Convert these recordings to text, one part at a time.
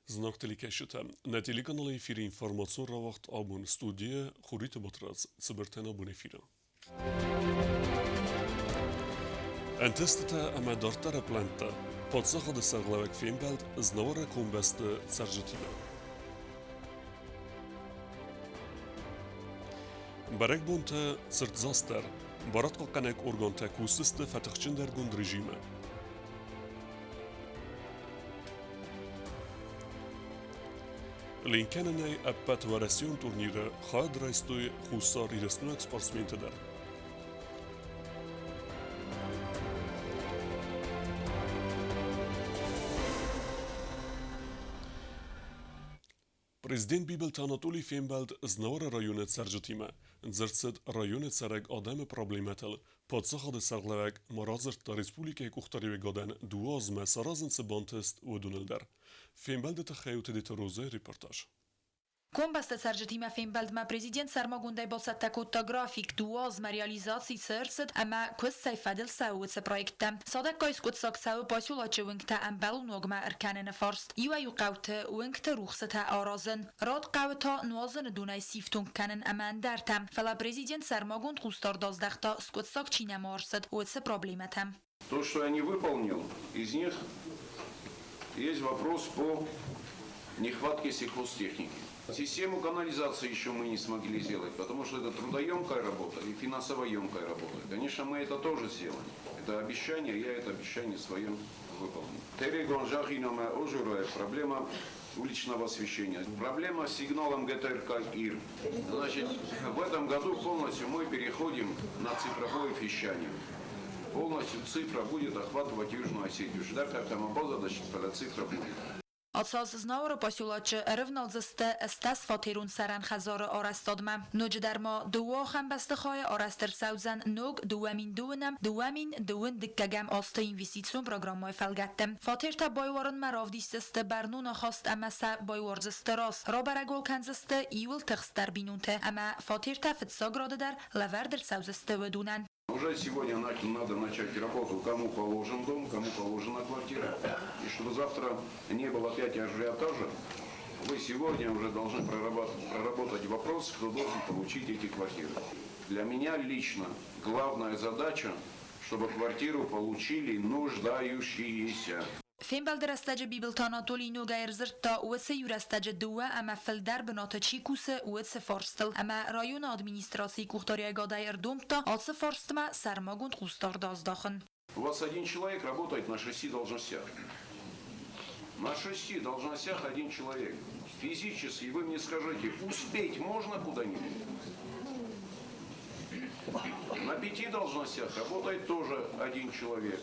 Знаг телекӕсджытӕ, нӕ телеканалы эфиры информацион рауагъд абон студийӕ Хуриты Батрадз цыбыртӕн абон эфиры. Ӕнтыстытӕ ӕмӕ дарддӕры плӕнттӕ паддзахады сӕргълӕууӕг фембӕлд Знауыры комбӕсты цӕрджытимӕ. Бӕрӕгбонтӕ цырддзастдӕр, барадхъахъхъӕнӕг органтӕ кусдзысты фӕтыхджындӕргонд режимы. Ленкӕнынӕй ӕппӕтуӕрӕсеон турниры хайад райстой Хуссар Ирыстойнаг спортсментӕ дӕр. Президент Бибылты Анатолий фембӕлд Знауыры районы цӕрджытимӕ. Дзырд цыд районы цӕрӕг адӕмы проблемӕтыл. Паддзахады сӕргълӕууӕг ма радзырдта республикӕйы къухдариуӕгадӕн дыууӕ азмӕ саразын цы бантыст, уыдоныл дӕр. Фембӕлды тыххӕй у Тедеты Розӕйы репортаж. Комбӕсты цӕрджытимӕ фембӕлдмӕ президент сӕрмагондӕй бацӕттӕ кодта график, дыууӕ азмӕ реализаци цы ӕрцыд ӕмӕ куыст цӕй фӕдыл цӕуы уыцы проекттӕ. Цадӕггай скъуыддзаг цӕуы поселочы уынгтӕ ӕмбӕлон уагмӕ ӕркӕныны фарст. Иуӕй-иу хъӕуты уынгты рухсытӕ аразын, рад хъӕуы та нуазыны донӕй сифтонг кӕнын ӕмӕ ӕндӕртӕ. Фӕлӕ президент сӕрмагонд хъусдард аздӕхта, скъуыддзаг чи нӕма ӕрцыд, уыцы проблемӕтӕм. То, что я не выполнил, из них есть вопрос по нехватке сельхозтехники. Систему канализации еще мы не смогли сделать, потому что это трудоемкая работа и финансовоемкая работа. Конечно, мы это тоже сделаем. Это обещание, я это обещание свое выполню. Терегон Жахинома Ожурая проблема уличного освещения. Проблема с сигналом ГТРК ИР. Значит, в этом году полностью мы переходим на цифровое вещание. Полностью цифра будет охватывать Южную Осетию. Ждать автомобаза, значит, цифра будет. Ацы аз Знауыры поселочы ӕрывналдзысты стӕсфатерон цӕрӕн хӕдзары арӕзтадмӕ. Ноджыдӕр ма дыууӕ ахӕм бӕстыхайы арӕзт ӕрцӕудзӕн ног 2002-ӕм, 2012 азты инвестицион программӕйы фӕлгӕтты. Фатертӕ байуарынмӕ равдисдзысты бӕрнон ахаст ӕмӕ сӕ байуардзысты раст. Рабӕрӕг уал кӕндзысты иууыл тыхстдӕр бинонтӕ ӕмӕ фатертӕ фыццаг рады дӕр лӕвӕрд ӕрцӕудзысты уыдонӕн. Уже сегодня надо начать работу, кому положен дом, кому положена квартира. И чтобы завтра не было опять ажиотажа, вы сегодня уже должны проработать вопрос, кто должен получить эти квартиры. Для меня лично главная задача, чтобы квартиру получили нуждающиеся. Фембӕлды рӕстӕджы Бибылты Анатолий ногӕй ӕрдзырдта, уыцы иу рӕстӕджы дыууӕ ӕмӕ фылдӕр бынаты чи кусы, уыцы фарстыл ӕмӕ районы администрацийы къухдариуӕгадӕй ӕрдомдта ацы фарстмӕ сӕрмагонд хъусдард аздахын. У вас один человек работает на шести должностях. На шести должностях один человек. Физически, вы мне скажите, успеть можно куда-нибудь? На пяти должностях работает тоже один человек.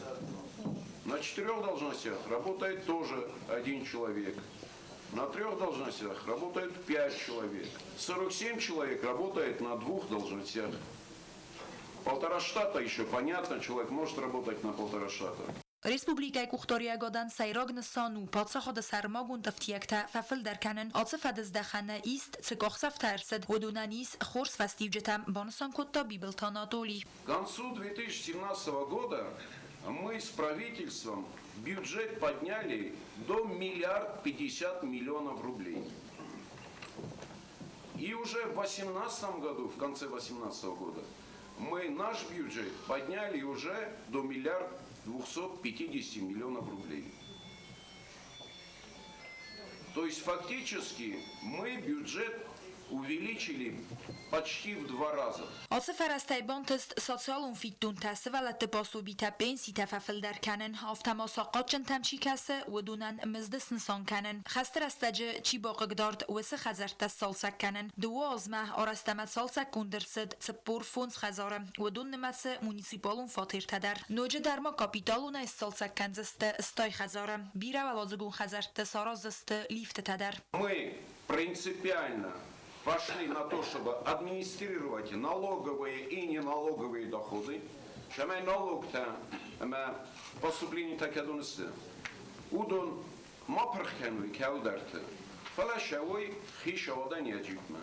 На четырех должностях работает тоже один человек. На трех должностях работает пять человек. 47 человек работает на двух должностях. Полтора штата еще понятно, человек может работать на полтора штата. Республикӕйы къухдариуӕгадӕн сӕйраг нысан у паддзахады сӕрмагонд ӕфтиӕгтӕ фӕфылдӕр кӕнын. Ацы фӕдыздӕхӕны ист цы къахдзӕфтӕ ӕрцыд, уыдонӕн ис хорз фӕстиуджытӕ, банысан кодта Бибылты Анатолий. К концу 2017 года мы с правительством бюджет подняли до миллиард пятьдесят миллионов рублей. И уже в 2018 году, в конце 2018 года, мы наш бюджет подняли уже до миллиард двухсот пятидесяти миллионов рублей. То есть фактически мы бюджет увеличили почти в два раза. Ацы фӕрӕзтӕй бантыст социалон фиддонтӕ, сывӕллӕтты пособитӕ, пенситӕ фӕфылдӕр кӕнын, афтӕ ма сахъатджынтӕм чи кӕсы, уыдонӕн мызд снысан кӕнын, хӕсты рӕстӕджы чи бахъыгдард, уыцы хӕдзӕрттӕ сцалцӕг кӕнын. Дыууӕ азмӕ арӕзт ӕмӕ цалцӕггонд ӕрцыд 45 хӕдзары, уыдон нымӕцы муниципалон фатертӕ дӕр. Ноджыдӕр ма капиталонӕй сцалцӕг кӕндзысты стай хӕдзары. Бирӕуӕладзыгон хӕдзӕртты сараздзысты лифтытӕ дӕр. Мы принципиально пошли на то, чтобы администрировать налоговые и неналоговые доходы. Цӕмӕй налогтӕ ӕмӕ поступленитӕ кӕдон сты, уыдон ма пырх кӕной кӕуылдӕрты, фӕлӕ сӕ уой хицауадӕн йӕ джипмӕ.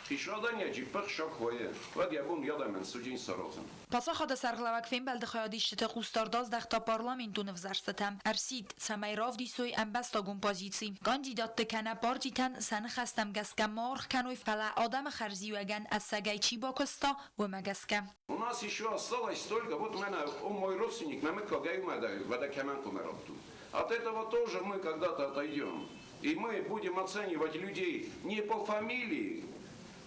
Хицауадӕн йӕ джиппы хсӕв куы вӕййы, уӕд йӕ бон йӕ адӕмӕн судзин саразын. Паддзахады сӕргълӕууӕг фембӕлды хайадисджыты хъусдард аздӕхта парламентон ӕвзӕрстытӕм. Ӕрсидт, цӕмӕй равдисой ӕмбӕстагон позици. Кандидатты кӕнӕ партитӕн сӕ ныхӕстӕм гӕсгӕ ма аргъ кӕной, фӕлӕ адӕмы хӕрзиуӕгӕн ӕцӕгӕй чи бакуыста, уымӕ гӕсгӕ. У нас еще осталось столько, вот мӕнӕ, он мой родственник, мӕ мыггагӕй уӕдӕ кӕмӕн хъуамӕ раттут. От этого тоже мы когда-то отойдем. И мы будем оценивать людей не по фамилии,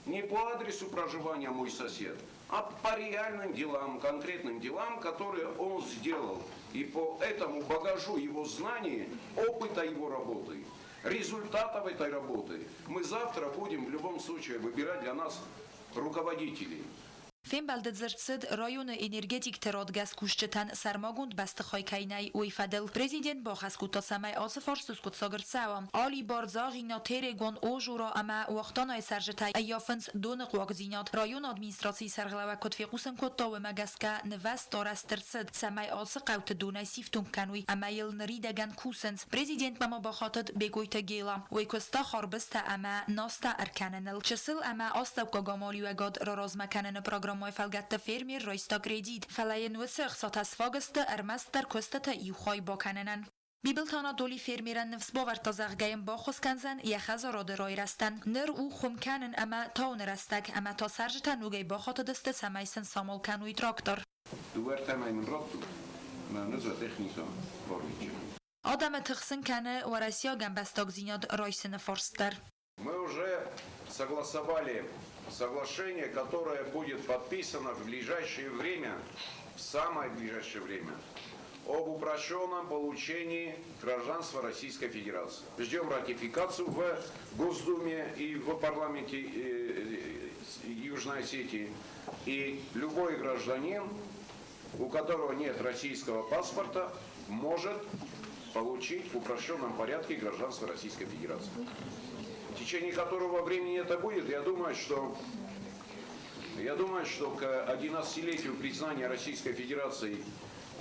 не по адресу проживания мой сосед, а по реальным делам, конкретным делам, которые он сделал. И по этому багажу его знаний, опыта его работы, результатов этой работы мы завтра будем в любом случае выбирать для нас руководителей. Фембӕлды дзырд цыд, районы энергетикты радгӕс кусджытӕн сӕрмагонд бӕстыхай кӕй нӕй, уый фӕдыл. Президент бахӕс кодта, цӕмӕй ацы фарст скъуыддзаг ӕрцӕуа. Али, Бардзагъина, Терегон, Ожура ӕмӕ Уахтанайы цӕрджытӕ ӕййафынц доны хъуагдзинад. Районы администрацийы сӕргълӕууӕг куыд фехъусын кодта, уымӕ гӕсгӕ нывӕзт арӕзт ӕрцыд, цӕмӕй ацы хъӕуты донӕй сифтонг кӕной ӕмӕ йыл ныридӕгӕн кусынц. Президентмӕ ма бахатыд Бекъойты Гела. Уый куыста харбызтӕ ӕмӕ настӕ ӕркӕныныл. Чысыл ӕмӕ астӕуккаг амалиуӕгад раразмӕ кӕныны программӕйы фӕлгӕтты фермер райста кредит, фӕлӕ йын уыцы ӕхцатӕ сфаг сты ӕрмӕстдӕр куыстыты иу хай бакӕнынӕн. Бибылты Анатоли фермерӕн ныфс бавӕрдта, зӕгъгӕ йын баххуыс кӕндзӕн йӕ хӕдзарады райрӕзтӕн. Ныр у хуым кӕнын ӕмӕ тауыны рӕстӕг, ӕмӕ та цӕрджытӕ ногӕй бахатыдысты, цӕмӕй сын самал кӕной трактор. Дыууӕ-ӕртӕ мӕй мын раттут, мӕ ныдзӕ техникӕ барвитджын. Адӕмы тыхсын кӕны уӕрӕсейаг ӕмбӕстагдзинад райсыны фарст дӕр. Мы уже согласовали соглашение, которое будет подписано в ближайшее время, в самое ближайшее время, об упрощенном получении гражданства Российской Федерации. Ждем ратификацию в Госдуме и в парламенте Южной Осетии. И любой гражданин, у которого нет российского паспорта, может получить в упрощенном порядке гражданство Российской Федерации. В течение которого времени это будет, я думаю, что к 11-летию признания Российской Федерации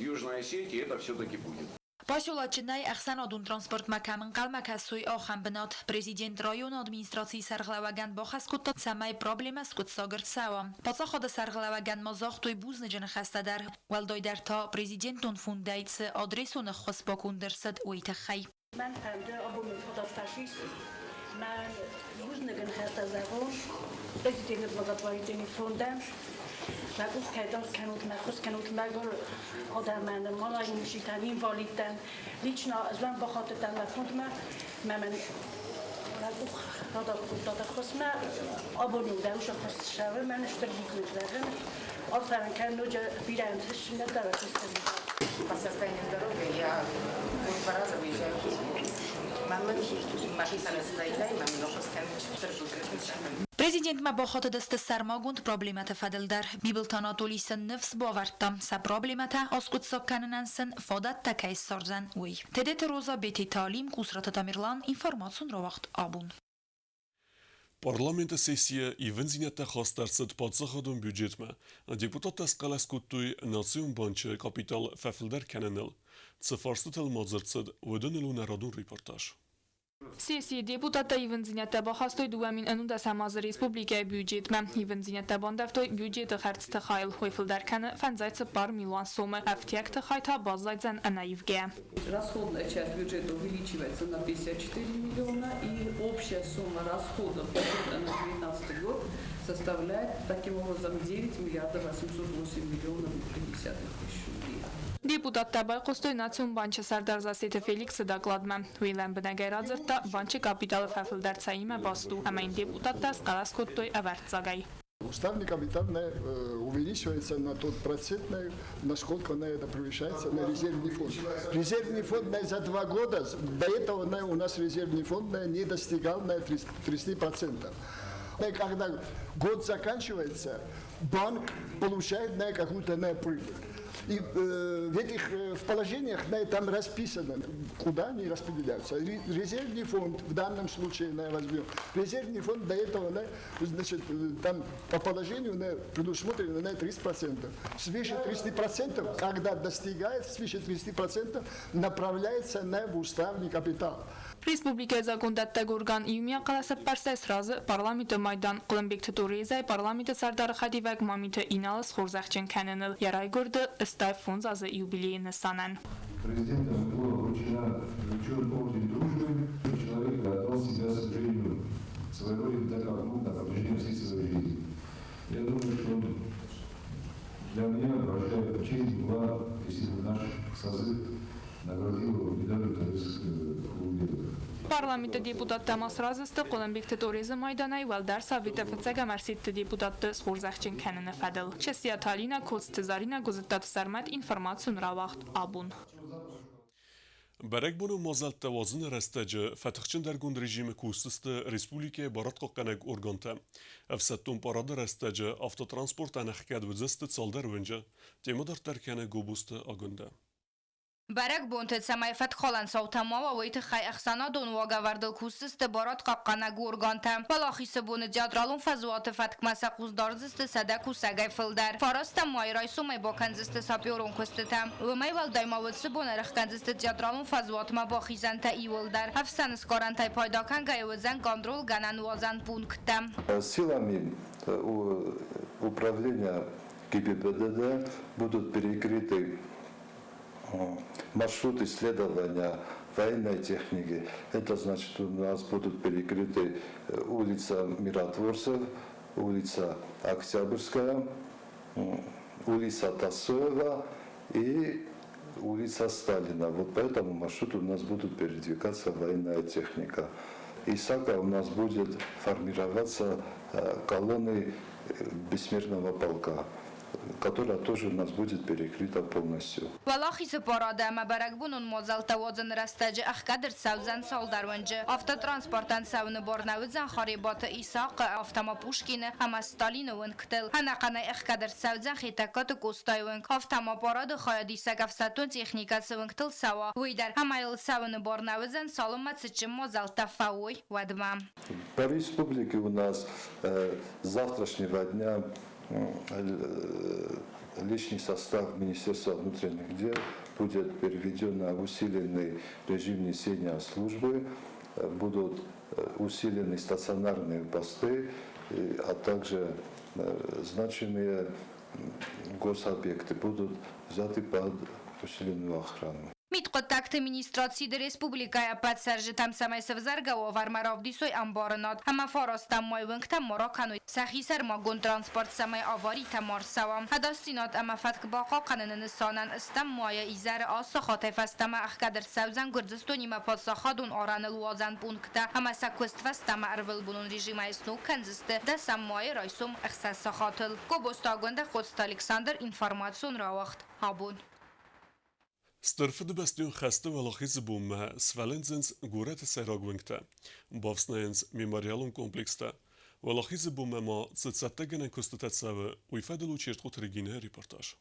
Южной Осетии это все-таки будет. Поселочы нӕй ӕхсӕнадон транспортмӕ кӕм ӕнхъӕлмӕ кӕсой, ахӕм бынат. Президент районы администрацийы сӕргълӕууӕгӕн бахӕс кодта, цӕмӕй проблемӕ скъуыддзаг ӕрцӕуа. Паддзахады сӕргълӕууӕгӕн ма загътой бузныджы ныхӕстӕ дӕр, уӕлдайдӕр та президентон фондӕй цы адресон ӕххуыс баконд ӕрцыд, уый тыххӕй. Мӕн фӕнды абон мын фадат фӕцис мӕ бузныгын хӕстӕ зӕгъон президенты благотворительный фондӕн. Мӕ къух кӕй даргъ кӕнут, мӕ ххуыс кӕнут мӕгуыр адӕмӕн, малоимущийтӕн, инвалидтӕн. Лично ӕз уӕм бахатыдтӕн мӕ фондмӕ, мӕ мӕн мӕ къух радаргъ кодтат ӕххуысмӕ. Абон иу дӕ уыцы ӕххуыс ссӕуы, мӕн стыр бузныг зӕгъын. Арфӕ уын кӕнын ноджы бирӕ ӕнтыстдзинӕдтӕ уӕ куысты. По состоянию здоровья я в год два раза выезжаю в республику. Мамын мӕхицӕн ӕз мӕ Президентмӕ бахатыдысты сӕрмагонд проблемӕты фӕдыл дӕр. Бибылты Анатоли сын ныфс бавӕрдта, сӕ проблемӕтӕ аскъуыддзаг кӕнынӕн сын фадӕттӕ кӕй ссардзӕн, уый. Тедеты Роза, Бететы Алим, Къусраты Тамерлан, информацион рауагъд «Абон». Парламенты сессийы ивындзинӕдтӕ хаст ӕрцыд паддзахадон бюджетмӕ. Депутаттӕ схъӕлӕс кодтой Национ банчы капитал фӕфылдӕр кӕныныл. Цы фарстытыл ма дзырд цыд, уыдоныл у нӕ радон репортаж. Сессийы депутаттӕ ивындзинӕдтӕ бахастой 2011 азы республикӕйы бюджетмӕ. Ивындзинӕдтӕ бандӕвтой бюджеты хӕрдзты хайыл. Уый фылдӕр кӕны 54 милуан сомы. Ӕфтиӕгты хай та баззайдзӕн ӕнӕивгӕ. Расходная часть бюджета увеличивается на 54 миллиона, и общая сумма расходов бюджета на 2019 год составляет таким образом 9 миллиардов 808 миллионов 3 тысяч рублей. Депутаттӕ байхъуыстой Национ банчы сӕрдар Зассеты Феликсы докладмӕ. Уый лӕмбынӕгӕй радзырдта, банчы капиталы фӕфылдӕр цӕимӕ баст у, ӕмӕ йын депутаттӕ схъӕлӕс кодтой ӕвӕрццагӕй. Уставный капитал увеличивается на тот процент, насколько на это превышается на резервный фонд. Резервный фонд за 2 года, до этого у нас резервный фонд не достигал на 30%. Когда год заканчивается, банк получает на какую-то на прибыль. И в этих в положениях там расписано, куда они распределяются. Резервный фонд, в данном случае на, возьмем, резервный фонд до этого, на, значит, там по положению на, предусмотрено на 30%. Свыше 30%, когда достигает свыше 30%, направляется на уставный капитал. Республикӕйы закондӕттӕг орган иумиаг хъӕлӕсӕппӕрстӕй сразы парламенты майдан Хъуылымбегты Торезӕй парламенты сӕрдары хӕдивӕг Мамиты Иналы схорзӕхджын кӕныныл йӕ райгуырды 85 азы юбилейы нысанӕн. Президентом была вручена вручен орден дружбы. Человек отдал себя служению своей родине так, как мог на протяжении всей своей жизни. Я думаю, что для меня большая честь была, если бы наш созыв наградил его медалью Торез Кулумбегова. Парламенты депутаттӕ ма сразы сты Хъуылымбегты Торезы майданӕй уӕлдӕр советы фыццӕгӕм ӕрсидты депутатты схорзӕхджын кӕныны фӕдыл. Чысиаты Алинӕ, Коцты Заринӕ, Гуызыттаты Сӕрмӕт, информацион рауагъд абон. Бӕрӕгбоны мадзӕлттӕ уадзыны рӕстӕджы фӕтыхджындӕргонд режимы кусдзысты республикӕйы барадхъахъхъӕнӕг органтӕ. Ӕфсӕддон парады рӕстӕджы автотранспорт ӕнӕхгӕд уыдзысты цалдӕр уынджы. Темӕ дарддӕр кӕны Гобозты Агуындӕ. Бӕрӕгбонты цӕмӕй фӕткхалӕн цаутӕ ма уа, уый тыххӕй ӕхсӕнадон уагӕвӕрдыл кусдзысты барадхъахъхъӕнӕг органтӕ. Уӕлахизы боны театралон фӕзуаты фӕткмӕ сӕ хъус дардзысты 100 кусӕгӕй фылдӕр. 9 майы райсомӕй бакӕндзысты саперон куыстытӕ. Уымӕй уӕлдай ма уыцы бон ӕрӕхгӕндзысты театралон фӕзуатмӕ бахизӕнтӕ иууылдӕр. Ӕфсӕн сгарӕнтӕй пайда кӕнгӕйӕ уыдзӕн контролгӕнӕн уадзӕн пункттӕ. Силами управления ГИБДД будут перекрыты маршруты следования военной техники. Это значит, у нас будут перекрыты улица Миротворцев, улица Октябрьская, улица Тасоева и улица Сталина. Вот по этому маршруту у нас будут передвигаться военная техника. Исака у нас будет формироваться колонны Бессмертного полка, которая тоже у нас будет перекрыта полностью. Уӕлахизы парады ӕмӕ бӕрӕгбонон мадзӕлттӕ уадзыны рӕстӕджы ӕхгӕд ӕрцӕудзӕн цалдӕр уынджы. Автотранспортӕн цӕуыны бар нӕ уыдзӕн Харебаты Исахъы, афтӕ ма Пушкины ӕмӕ Сталины уынгтыл. Ӕнӕхъӕнӕй ӕхгӕд ӕрцӕудзӕн Хетӕгкаты Къостайы уынг. Афтӕ ма парады хайадисӕг ӕфсӕддон техникӕ цы уынгтыл цӕуа, уый дӕр. Ӕмӕ йыл цӕуыны бар нӕ уыдзӕн, цалынмӕ цытджын мадзӕлттӕ фӕуой, уӕдмӕ. По республике у нас с завтрашнего дня личный состав Министерства внутренних дел будет переведен на усиленный режим несения службы, будут усилены стационарные посты, а также значимые гособъекты будут взяты под усиленную охрану. Мидхъуыддӕгты министрад сиды республикӕйы ӕппӕт цӕрджытӕм, цӕмӕй сӕвзӕргӕ уавӕрмӕ равдисой ӕмбарынад ӕмӕ 9 майы уынгтӕм ма ракӕной сӕхи сӕрмагонд транспорт, цӕмӕй аваритӕ ма рцӕуа. Ӕдасдзинад ӕмӕ фӕтк бахъахъхъӕныны нысанӕн 8 майы изӕры 8 сахатӕй фӕстӕмӕ ӕхгӕд ӕрцӕудзӕн Гуырдзыстонимӕ паддзахадон арӕныл уадзӕн пункттӕ ӕмӕ сӕ куыст фӕстӕмӕ ӕрвылбонон режимӕй сног кӕндзысты 10 майы райсом 6 сахатыл. Гобозты Агуындӕ, Коцты Александр, информацион рауагъд абон. Стыр Фыдыбӕстӕйон хӕсты Уӕлахизы бонмӕ сфӕлындзынц горӕты сӕйраг уынгтӕ, бафснайынц мемориалон комплекстӕ. Уӕлахизы бонмӕ ма цы цӕттӕгӕнӕн куыстытӕ цӕуы, уый фӕдыл у Чертхъоты Регинӕйы репортаж.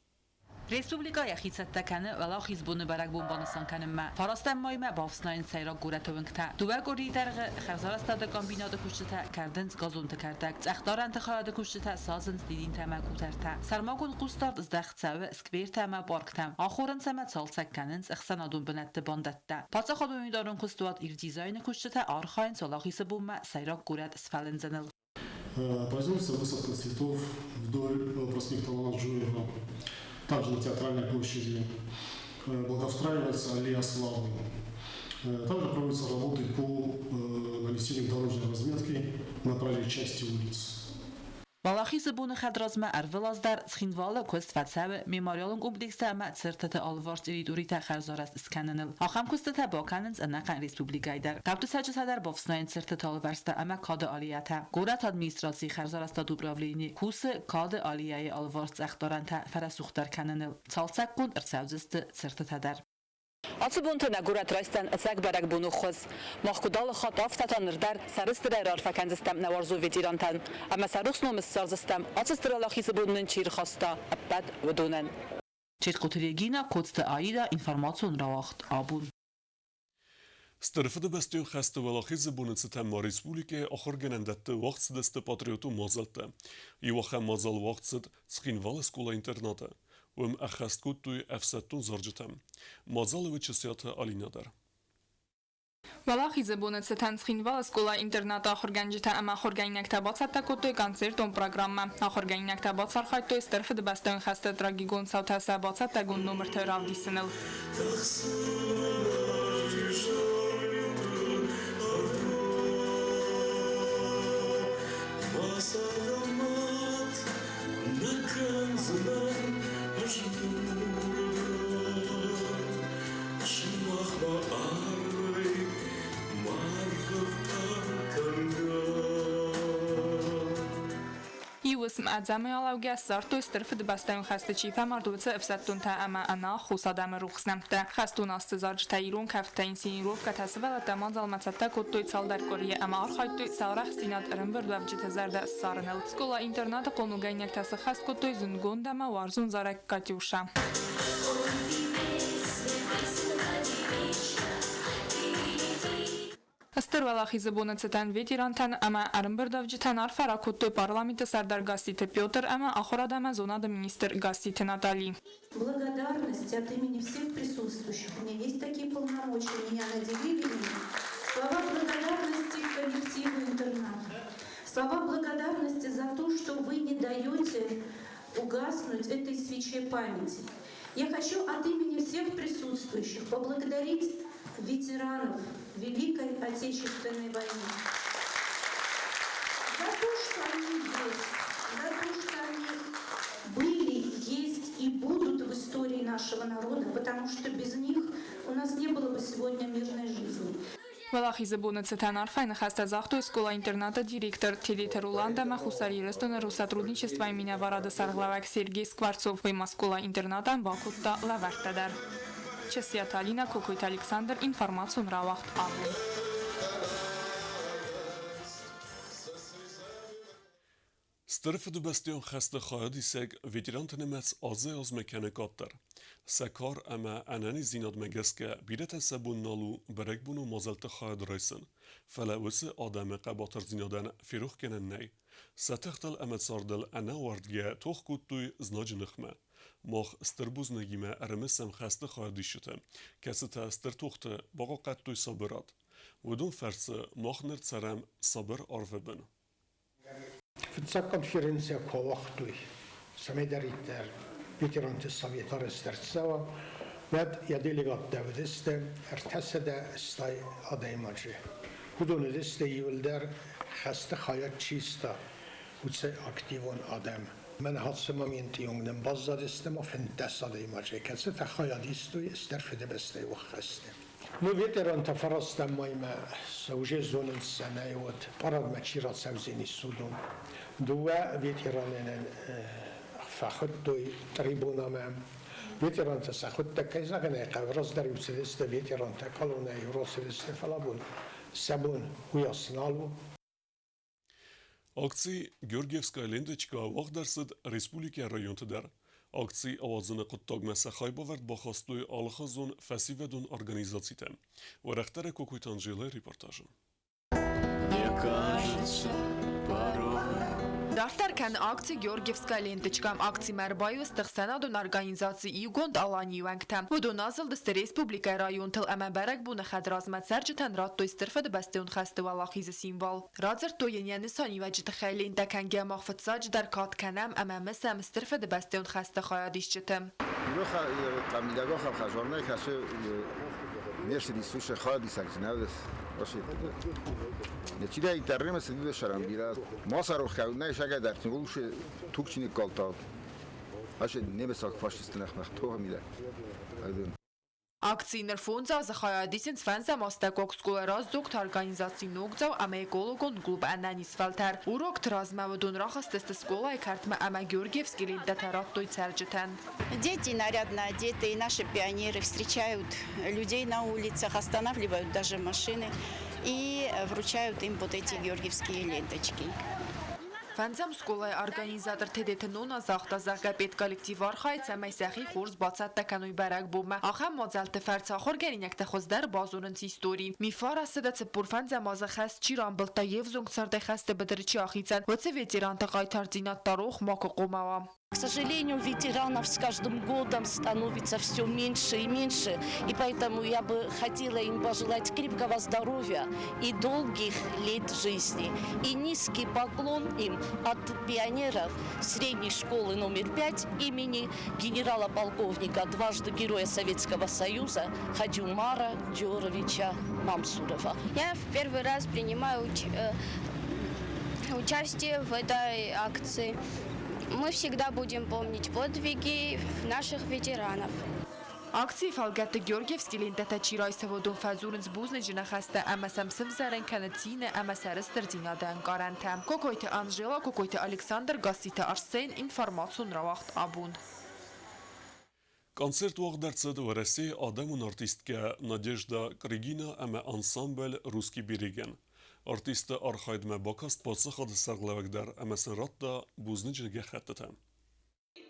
Республикӕ йӕхи цӕттӕ кӕны Уӕлахизбоны бӕрӕгбон банысан кӕнынмӕ. 9 маймӕ бафснайынц сӕйраг горӕты уынгтӕ. 2 къуырийы дӕргъы хӕрзарӕзтады комбинаты кусджытӕ кӕрдынц газонты кӕрдӕг. Цъӕхдарӕнты хайады кусджытӕ садзынц дидинтӕ ӕмӕ къутӕртӕ. Сӕрмагонд хъусдард здӕхт цӕуы сквертӕ ӕмӕ парктӕм. Ахорынц ӕмӕ цалцӕг кӕнынц ӕхсӕнадон бынӕтты бандӕттӕ. Паддзахадон унитарон куыстуат Ирдизайны кусджытӕ архайынц Уӕлахизы бонмӕ сӕйраг горӕт сфӕлындзыныл. Производится высадка цветов вдоль проспекта Алана Джиоева, также на Театральной площади. Благоустраивается аллея Славы. Также проводятся работы по нанесению дорожной разметки на проезжей части улиц. Уӕлахизы боны хӕдразмӕ ӕрвылаз дӕр Цхинвалы куыст фӕцӕуы мемориалон комплекстӕ ӕмӕ цыртыты алыварс территоритӕ хӕрзарӕзт скӕныныл. Ахӕм куыстытӕ бакӕнынц ӕнӕхъӕн республикӕйы дӕр. Хъӕуты цӕрджытӕ дӕр бафснайынц цыртыты алывӕрстӕ ӕмӕ Кады аллеятӕ. Горӕты администрацийы хӕрзарӕзтады управлени кусы Кады аллеяйы алыварс цъӕхдарӕнтӕ фӕрӕсугъддӕр кӕныныл. Цалцӕггонд ӕрцӕудзысты цыртытӕ дӕр. Ацы бонты нӕ горӕт райсдзӕн ӕцӕг бӕрӕгбоны хуыз. Мах куыд алы хатт, афтӕ та ныр дӕр сӕрыстырӕй раарфӕ кӕндзыстӕм нӕ уарзон ветерантӕн ӕмӕ сӕ рухс ном ссардзыстӕм, ацы стыр Уӕлахизы бон нын чи рхаста, ӕппӕт уыдонӕн. Четкъоты Регина, Коцты Аида, информацион рауагъд абон. Стыр Фыдыбӕстӕйон хӕсты Уӕлахизы боны цытӕн ма республикӕйы ахуыргӕнӕндӕтты уагъд цыдысты патриотон мадзӕлттӕ. Иу ахӕм мадзал уагъд цыд Цхинвалы скъола-интернаты. Уым ӕххӕст кодтой ӕфсӕддон зарджытӕ. Мадзалы уыд Чысиаты Алинӕ дӕр. Уӕлахизы боны цытӕн Цхинвалы скъола-интернаты ахуыргӕнджытӕ ӕмӕ ахуыргӕнинӕгтӕ бацӕттӕ кодтой концертон программӕ. Ахуыргӕнинӕгтӕ бацархайдтой Стыр Фыдыбӕстӕйон хӕсты трагикон цаутӕ сӕ бацӕттӕгонд номырты равдисыныл. Иу уысм ӕдзӕмӕй алӕугӕ ссардтой Стыр Фыдыбӕстӕйон хӕсты чи фӕмард, уыцы ӕфсӕддонтӕ ӕмӕ ӕнӕаххос адӕмы рухс нӕмттӕ. Хӕстон азты зарджытӕ, ирон кӕфтытӕ, инсценировкӕтӕ сывӕллӕттӕ мадзалмӕ цӕттӕ кодтой цалдӕр къуырийы ӕмӕ архайдтой сӕ арӕхстдзинад ӕрӕмбырдуӕвджыты зӕрдӕ ссарыныл. Скъола-интернаты хъомылгӕнинӕгтӕ сыххӕст кодтой зындгонд ӕмӕ уарзон зарӕг «Катюша». Стыр Уӕлахизы боны цытӕн ветерантӕн ӕмӕ ӕрӕмбырдуӕвджытӕн арфӕ ракодтой Парламенты сӕрдар Гасситы Петр ӕмӕ ахуырад ӕмӕ зонады министр Гасситы Натали. Благодарность от имени всех присутствующих. У меня есть такие полномочия, меня наделили ими. Слова благодарности коллективу интерната. Слова благодарности за то, что вы не даете угаснуть этой свече памяти. Я хочу от имени всех присутствующих поблагодарить ветеранов Великой Отечественной войны за то, что они есть, за то, что они были, есть и будут в истории нашего народа, потому что без них у нас не было бы сегодня мирной жизни. Уӕлахизы боны цытӕн арфӕйы ныхӕстӕ загътой скъола-интернаты директор Тедеты Роланд ӕмӕ Хуссар Ирыстоны Россотрудничествойы минӕварады сӕргълӕууӕг Сергей Скворцов. Уый ма скъола-интернатӕн бакодта лӕвӕрттӕ дӕр. Чысиаты Алинӕ, Кокойты Александр, информацион рауагъд абон. Стыр Фыдыбӕстӕйон хӕсты хайадисӕг ветеранты нымӕц азӕй-азмӕ кӕны къаддӕр. Сӕ кар ӕмӕ ӕнӕниздзинадмӕ гӕсгӕ бирӕтӕн сӕ бон нал у бӕрӕгбонон мадзӕлтты хайад райсын. Фӕлӕ уыцы адӕмы хъӕбатырдзинадӕн ферох кӕнӕн нӕй. Сӕ тыхтыл ӕмӕ цардыл ӕнӕауӕрдгӕ тох кодтой знаджы ныхмӕ. Мах стыр бузныгимӕ ӕрымысӕм хӕсты хайадисджыты, кӕцытӕ стыр тохты бахъахъхъӕдтой сабырад. Уыдон фӕрцы мах ныр цӕрӕм сабыр арвы бын. Фыццаг конференцийӕ куы ауагътой, цӕмӕйдӕриддӕр ветеранты совет арӕзт ӕрцӕуа, уӕд йӕ делегаттӕ уыдысты 380 адӕймаджы. Уыдон уыдысты иуылдӕр хӕсты хайад чи иста, уыцы активон адӕм. Мӕн ацы моменты онг нын баззадысты ма 15 адӕймаджы, кӕцытӕ хайад истой Стыр Фыдыбӕстӕйы хӕсты. Ну, ветерантӕ фарастӕм маймӕ сӕ уже зонынц сӕ вот парадмӕ чи рацӕудзӕнис судон. Дыууӕ ветеранӕн фӕхуыдтой трибунамӕ. Ветерантӕ сӕ хуыдтӕ, кӕй зӕгъын ӕй хъӕуы, раздӕр-иу цыдысты ветерантӕ колоннӕйы рацыдысты, фӕлӕ бон сӕ бон уыйас нал у. Акци «Георгиевская ленточка» уагъд ӕрцыд республикӕйы районты дӕр. Акци ауадзыны хъуыддагмӕ сӕ хайбавӕрд бахастой алыхуызон фӕсивӕдон организацитӕ. Уӕрӕхдӕр Кокойты Анжелӕйы репортажы. Мне кажется, порой Дарддӕр кӕны акци «Георгиевская ленточка». Акцимӕ ӕрбаиу сты ӕхсӕнадон организаци «Иугонд Аланийы» уӕнгтӕ. Уыдон азылдысты республикӕйы районтыл ӕмӕ бӕрӕгбоны хӕдразмӕ цӕрджытӕн радтой Стыр Фыдыбӕстӕйон хӕсты уӕлахизы символ. Радзырдтой йын йӕ нысаниуӕджы тыххӕй лентӕ кӕнгӕ мах фыццаджыдӕр кад кӕнӕм ӕмӕ мысӕм Стыр Фыдыбӕстӕйон хӕсты хайадисджыты. Къамидӕгохӕн хӕзорнӕй кӕсы не сидисуше хайадисӕгдзинад Нечидӕ интернеме сидиде шаран бира. Масарох кӕуынӕй сагай дӕртингулуше туг чи никкалдта. Аше небесаг фашисты нӕхмӕ тохы мидӕг. Акцийы ныр фондз азы хайад исынц фӕндзӕм астӕуккаг скъолайы раздзогты организаци Ногдзау ӕмӕ экологон клуб Ӕнӕниз фӕлтӕр. Урокты размӕ уыдон рахызтысты скъолайы кӕртмӕ ӕмӕ Георгиевский лентӕтӕ радтой цӕрджытӕн. Дети нарядно одетые, наши пионеры встречают людей на улицах, останавливают даже машины и вручают им вот эти георгиевские ленточки. Фӕндзӕм скъолайы организатор Тедеты Нона загъта, зӕгъгӕ, педколлектив архайы, цӕмӕй сӕхи хорз бацӕттӕ кӕной бӕрӕгбонмӕ. Ахӕм мадзӕлтты фӕрцы ахуыргӕнинӕгтӕ хуыздӕр базонынц истори. Мифара 145 азы хӕст чи рамбылдта, йе взонг цардӕй хӕсты быдыры чи ахицӕн, уыцы ветеранты хъайтардзинад та рох макуы хъуамӕ уа. К сожалению, ветеранов с каждым годом становится все меньше и меньше, и поэтому я бы хотела им пожелать крепкого здоровья и долгих лет жизни. И низкий поклон им от пионеров средней школы номер 5 имени генерала-полковника, дважды Героя Советского Союза Хаджиумара Джоровича Мамсурова. Я в первый раз принимаю участие в этой акции. Мы всегда будем помнить подвиги наших ветеранов. Акцийы фӕлгӕтты Георгиевские лентӕтӕ чи райсы, уыдон фӕдзурынц бузныджы ныхӕстӕ ӕмӕ сӕм сывзӕрын кӕны цины ӕмӕ сӕрыстырдзинады ӕнкъарӕнтӕ. Кокойты Анжела, Кокойты Александр, Гасситы Арсен, информацион рауагъд Абон. Концерт уагъд ӕрцыд Уӕрӕсейы адӕмон артисткӕ Надежда Крыгина ӕмӕ ансамбль «Русский берег»-ӕн. Артистты архайдмӕ бакаст паддзахады сӕргълӕууӕг дӕр ӕмӕ сын радта бузныджы гӕххӕттытӕ.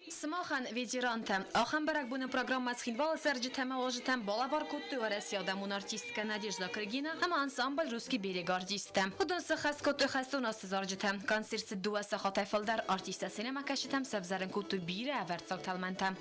Сымахӕн, ветерантӕ, ахӕм бӕрӕгбоны программӕ Цхинвалы цӕрджытӕ ӕмӕ уазджытӕн балӕвар кодтой Уӕрӕсейы адӕмон артисткӕ Надежда Крыгина ӕмӕ ансамбль «Русский берег» артисттӕ. Уыдон сӕххӕст кодтой хӕстон азты зарджытӕ. Концерт цыд дыууӕ сахатӕй фылдӕр. Артисттӕ сценӕмӕкӕсджытӕм сӕвзӕрын кодтой бирӕ ӕвӕрццаг тӕлмӕнтӕ.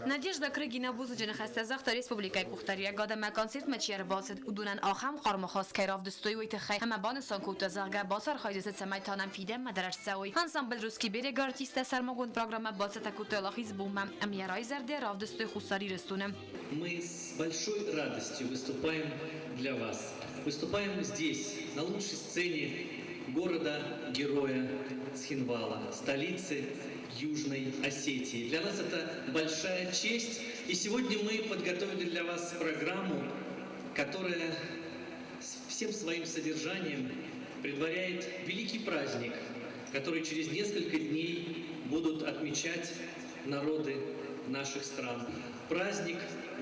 Надежда Крыгина бузныджы ныхӕстӕ загъта республикӕйы къухдариуӕгад ӕмӕ концертмӕ чи ӕрбацыд, уыдонӕн ахӕм хъарм ахаст кӕй равдыстой, уый тыххӕй ӕмӕ банысан кодта, зӕгъгӕ, бацархайдзысты, цӕмӕй та нӕм фидӕнмӕ дӕр ӕрцӕуой. Ансамбль «Русский берег» артисттӕ сӕрмагонд программӕ бацӕттӕ кодтой Уӕлахизбонмӕ ӕмӕ йӕ райзӕрдӕ равдыстой Хуссар Ирыстоны. Мы с большой радостью выступаем для вас. Выступаем здесь, на лучшей сцене города-героя Цхинвала, столицы Южной Осетии. Для нас это большая честь. И сегодня мы подготовили для вас программу, которая всем своим содержанием предваряет великий праздник, который через несколько дней будут отмечать народы наших стран. Праздник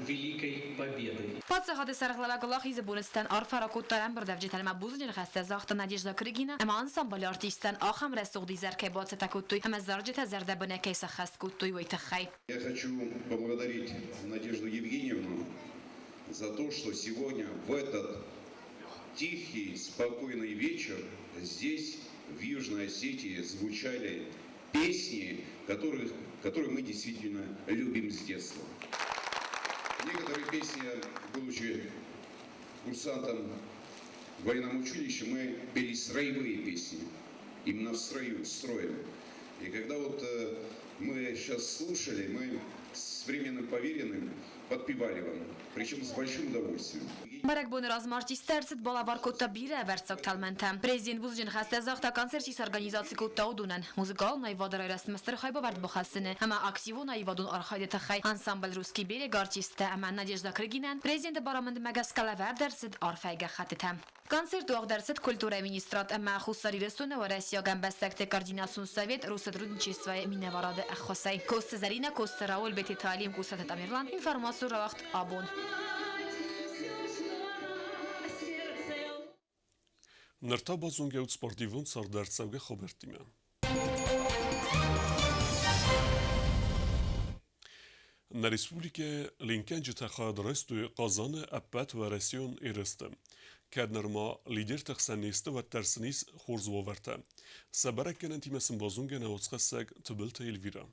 Великой Победы. Паддзахады сӕргълӕууӕг Уӕлахизы боны цытӕн арфӕ ракодта ӕмбырдӕвджытӕн ӕмӕ бузныджы ныхӕстӕ загъта Надежда Крыгина ӕмӕ ансамблы артисттӕн ахӕм рӕсугъд изӕр кӕй бацӕттӕ кодтой ӕмӕ зарджытӕ зӕрдӕбынӕй кӕй сӕххӕст кодтой, уый тыххӕй. Я хочу поблагодарить Надежду Евгеньевну за то, что сегодня в этот тихий, спокойный вечер здесь, в Южной Осетии, звучали песни, которые мы действительно любим с детства. Некоторые песни, будучи курсантом в военном училище, мы пели строевые песни, именно в строю, строем. И когда вот мы сейчас слушали, мы с временным поверенным подпевали вам, причем с большим удовольствием. Бӕрӕгбоны размӕ артисттӕ ӕрцыд балӕвар кодта бирӕ ӕвӕрццаг тӕлмӕнтӕ. Президент бузныджы ныхӕстӕ загъта, концерт чи сорганизаци кодта, уыдонӕн. Музыкалон аивады райрӕзтмӕ стыр хайбавӕрд бахӕссыны ӕмӕ активон аивадон архайды тыххӕй ансамбль «Русский берег» артисттӕ ӕмӕ Надежда Крыгинӕн президенты барамындмӕ гӕсгӕ лӕвӕрд ӕрцыд арфӕйы гӕххӕттытӕ. Концерт уагъд ӕрцыд культурӕйы министрад ӕмӕ Хуссар Ирыстоны уӕрӕсейаг ӕмбӕстӕгты координацион совет Россотрудничествойы минӕварады ӕххуысӕй. Коцты Зӕринӕ, Коцты Рауль, Бететы Алим, Кусаты Тамерлан. Информацион рауагъд абон. Ныр та базонгӕ ут спортивон цардӕрцӕугӕ хабӕрттимӕ. Нӕ республикӕйы ленкгӕнджытӕ хайад райстой Хъазаны ӕппӕтуӕрӕсеон ерысты. Кӕд нырма лидерты хсӕн не сты, уӕддӕр сын ис хорз уавӕртӕ. Сӕ бӕрӕггӕнӕнтимӕ сын базонгӕ нӕ уацхӕссӕг Тыбылты Эльвирӕ.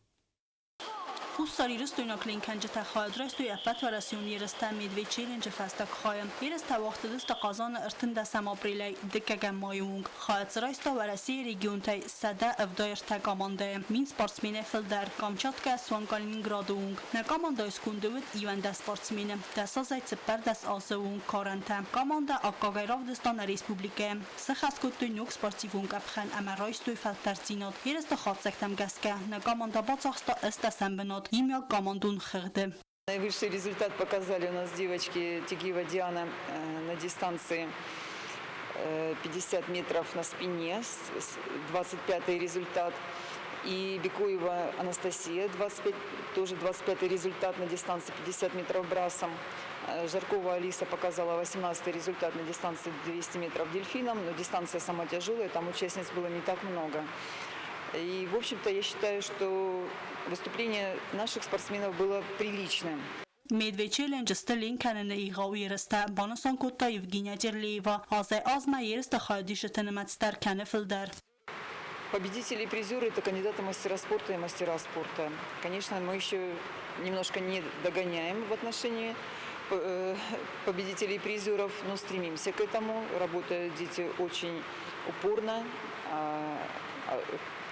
Хуссарирыстойнаг ленкгӕнджытӕ хайад райстой ӕппӕтуӕрӕсеон ерыстӕ Медведь Челленджы фӕстаг хайы. Ерыстӕ уагъд цыдысты Хъазаны 13 апрелӕй дыккӕгӕм майы онг. Хайад дзы райста Уӕрӕсейы регионтӕй 173 командӕйы, 1000 спортсменӕй фылдӕр, Камчаткӕ суанг Калининграды онг. Нӕ командӕйы сконды уыд 11 спортсмены, дӕсазӕй 14 азы онг карӕнтӕ. Командӕ аккагӕй равдыста нӕ республикӕйы. Сӕххӕст кодтой ног спортивон къӕпхӕн ӕмӕ райстой фӕлтӕрддзинад. Ерысты хатдзӕгтӕм гӕсгӕ, нӕ командӕ бацахста ӕстдӕсӕм бынат иумиаг командон хыгъды. Наивысший результат показали у нас девочки Тигиева Диана на дистанции 50 метров на спине, 25-й результат. И Бекоева Анастасия, 25, тоже 25-й результат на дистанции 50 метров брасом. Жаркова Алиса показала 18-й результат на дистанции 200 метров дельфином, но дистанция сама тяжелая, там участниц было не так много. И, в общем-то, я считаю, что выступление наших спортсменов было приличным. Medway Challenge сты ленк кӕныны егъау ерыстӕ, банысан кодта Евгения Терлеева. Азӕй азмӕ ерысты хайадисджыты нымӕц дӕр кӕны фылдӕр. Победители и призеры – это кандидаты мастера спорта и мастера спорта. Конечно, мы еще немножко не догоняем в отношении победителей и призеров, но стремимся к этому. Работают дети очень упорно,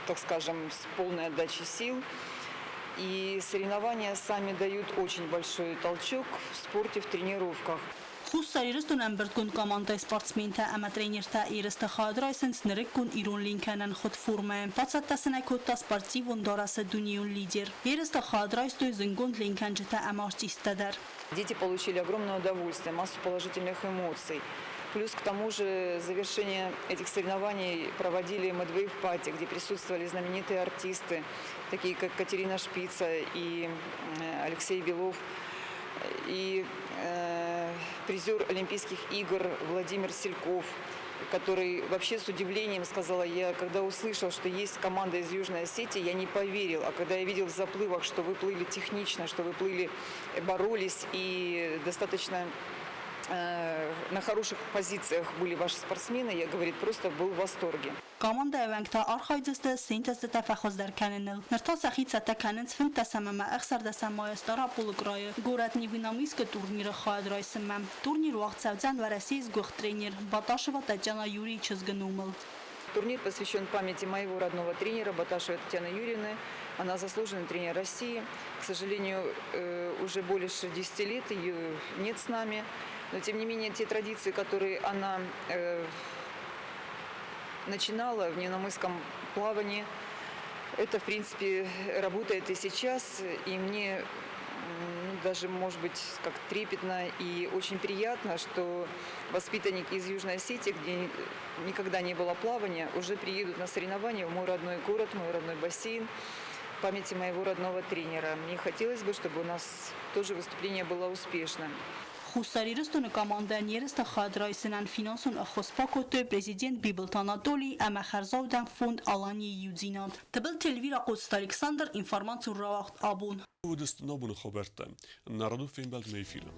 так скажем, с полной отдачей сил. И соревнования сами дают очень большой толчок в спорте, в тренировках. Хуссар Ирыстоны ӕмбырдгонд командӕйы спортсментӕ ӕмӕ тренертӕ ерысты хайад райсынц нырыккон ирон ленкӕнӕн хуыд формӕйы. Бацӕттӕ сын ӕй кодта спортивон дарӕсы дунейон лидер. Ерысты хайад райстой зындгонд ленкӕнджытӕ ӕмӕ артисттӕ дӕр. Дети получили огромное удовольствие, массу положительных эмоций. Плюс к тому же завершение этих соревнований проводили Medway Party, где присутствовали знаменитые артисты, такие как Катерина Шпица и Алексей Белов, и призер Олимпийских игр Владимир Сельков, который вообще с удивлением сказала, я когда услышал, что есть команда из Южной Осетии, я не поверил. А когда я видел в заплывах, что вы плыли технично, что вы плыли, боролись и достаточно на хороших позициях были ваши спортсмены, я, говорит, просто был в восторге. Командӕйы уӕнгтӕ архайдзысты синтезтӕ фӕхуыздӕр кӕныныл. Ныр та сӕхи цӕттӕ кӕнынц 15 ӕмӕ 16 майы Стъараполы крайы, горӕт Невинномыскы турниры хайад райсынмӕ. Турнир уагъд цӕудзӕн Уӕрӕсейы сгуыхт тренер Баташева Татьяна Юрийы чызгы номыл. Турнир посвящен памяти моего родного тренера Баташевой Татьяны Юрьевны. Она заслуженный тренер России. К сожалению, уже более 60 лет ее нет с нами. Но, тем не менее, те традиции, которые она начинала в невинномысском плавании, это, в принципе, работает и сейчас. И мне, ну, даже, может быть, как трепетно и очень приятно, что воспитанники из Южной Осетии, где никогда не было плавания, уже приедут на соревнования в мой родной город, мой родной бассейн, памяти моего родного тренера. Мне хотелось бы, чтобы у нас тоже выступление было успешным. Хуссар Ирыстоны командӕйӕн ерысты хайад райсынӕн финансон ӕххуыс бакодтой президент Бибылты Анатоли ӕмӕ хӕрзаудӕн фонд Аланийы иудзинад. Тыбылты Эльвира, Хъоцыты Александр, информацион рауагъд Абон. Уыдысты нӕ абоны хабӕрттӕ. Нӕ радон фембӕлд нӕ эфиры.